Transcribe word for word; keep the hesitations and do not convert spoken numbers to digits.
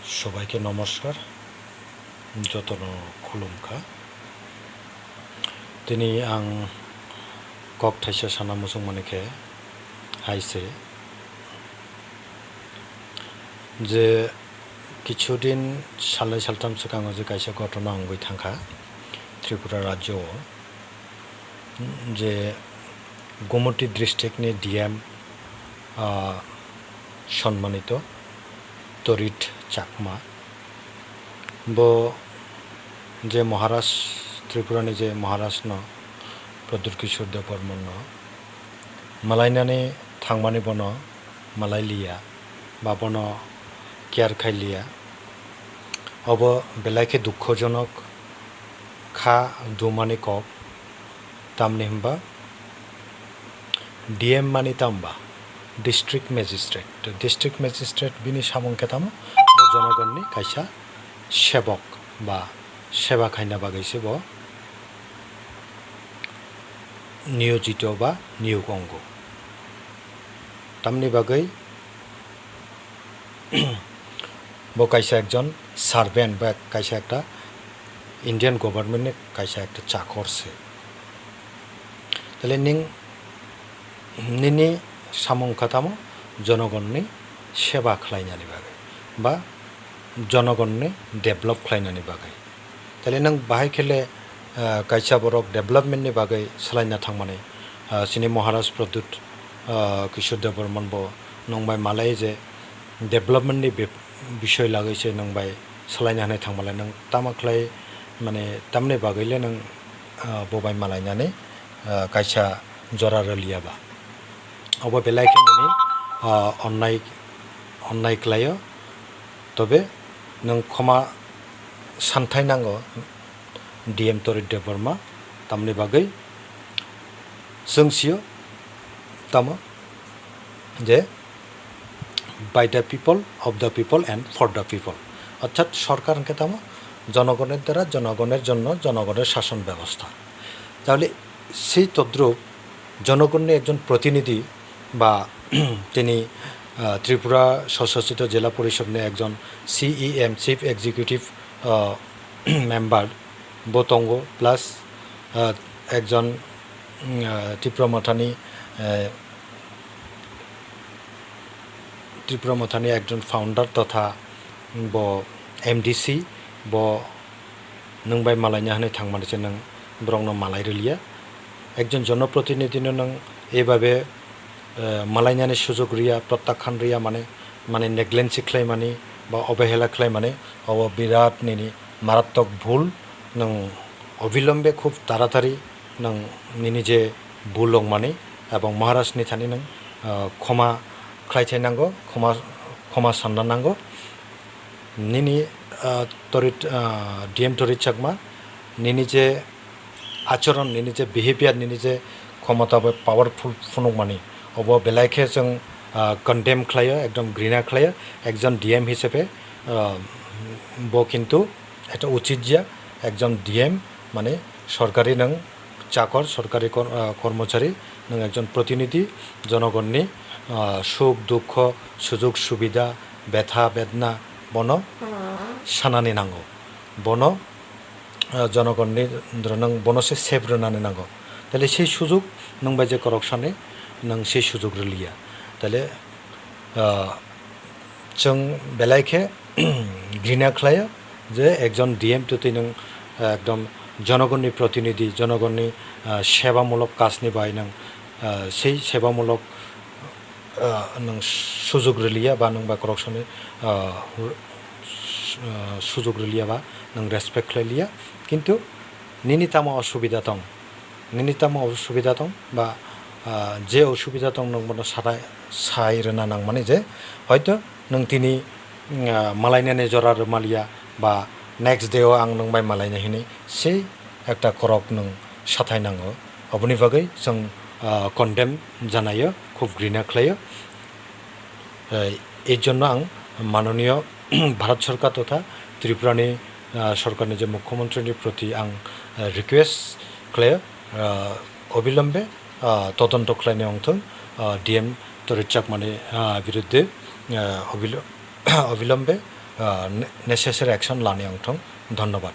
Sobaikhe nomoskar, jotono khulumkha. Tini ang kok thaisa sana muchung mani khe hai se je kichu din salnwi saltham swkango je kaisa ghotona wngwi thangkha Tripura rajyo o, je Gomoti district ni D M, ah, Sonmanito Torit Chakma. Bo je Maharaj, Tripura ni je Maharaj no, Pradyut Kishore Debbarman no malainani thangmani bono malai liya ba bono care khai liya. Obo belai khe dukhojonok kha dumani kok, tamni hwnba D M mani tamba district magistrate. To district magistrate bini samung khe tamo? Bo jonogonni kaisa sebok ba seba khaina bagwi se bo niyojito ba niyog ongo. Tamni bagwi bo kaisa ekjon servant ba kaisa ekta Indian government ni kaisa ekta chakor se. Tale ning nini samung kha tamo? Jonogonni seba khlainani bagwi ba jonogonni develop khlainani bagwi. Tale nwng bahai khe le, ah, kaisa borok development ni bagwi swlaina thangmani, ah, chini Maharaj Pradyut, ah, Kishore Debbarman bo nwng bai malai je development ni be-, bisoi lagwi se nwng bai swlaina hinwi thangmale nwng tamo khlai, mane tamni bagwi le nwng, ah, bo bai malainani, ah, kaisa jora rwliya ba. Obo belai khe nini, ah, onnai, onnai khlaio. Tobe nwng khoma santhai nango D M Torit Debbarma, tamni bagwi chwng sio tamo je by the people, of the people and for the people. Orthat sorkar hwnkhe tamo jonogoner dara, jonogoner jonno, jonogoner shason bebostha. Tahole sei todrup jonogonni ekjon protinidhi ba tini, ah, Tripura Sososito Jela Porishod ni ekjon C E M, Chief Executive, ah, Member bo tongo, plus, ah, ekjon, mm, ah, Tipra Mothani, eh, Tripura Mothani ekjon founder totha bo M D C, bo nwng bai malaina hinwi thangmani se nwng borokno malai rwliya. Ekjon jonoprotinidhino nwng ebabe, eh, malainani sujog rwya, protyakhan rwya, mane, mane negligence khlaimani ba obehela khlaimani, obo birat nini marattok bhul. Nwng obilombe khub taratari nwng nini je bhul wngmani ebong Maharajni thani nwng, ah, khoma khlaithai nango, khoma, khoma sanna nango. Nini, ah, Torit, ah, D M Torit Chakma, nini je achoron, nini je behavior, nini je khomota bai powerful phunukmani, obo belai khe chwng, ah, condemn khlaio, ekdom grina khlaio. Ekjon D M hisabe, ah, bo kintu eta uchit ya, ekjon D M mane sorkari nwng chakor, sorkari kor-, ah, kormochari, nwng ekjon protinidhi, jonogonni, ah, suk dukho, sujog subida, betha bedna bono sanani nango. Bono, ah, jonogonni nwng bono se sep rwnani nango. Tale sei sujog nwng bai je korok sani nwng sei sujog rwliya. Tale, ah, chwng belai khe grina khlaio je ekjon D M twtwi nwng, ah, ekdom jonogonni protinidhi, jonogonni, ah, sebamulok kajni bai nwng, ah, sei sebamulok, ah, nwng sujog rwliya ba nwng bai korok sani, ah, ah, sujog rwliya ba nwng respect khlailiya. Kintu nini tamo osubida tong, nini tamo osubida tong ba, ah, je osubida tong nwng bono sathai, sai rwna nangmani je hoito nwng tini, ah, malainani jora rwmaliya ba next day o ang nwng bai malaina hinwi sei ekta korok nwng sathai nango. Oboni bagwi chwng, ah, condemn janaio, khub grina khlaio. Eh, ei jonno ang manoniyo Bharat Sorkar totha Tripurani, ah, sorkarni je mukhyamantrini proti ang, ah, request khlaio, ah, obilombe, ah, todonto khlaina wngthung, ah, D M Torit Chakmani, ah, biruddhe, ah, obil-, obilombe, ah, ne-, necessary action lani wngthung. Dhonnobad.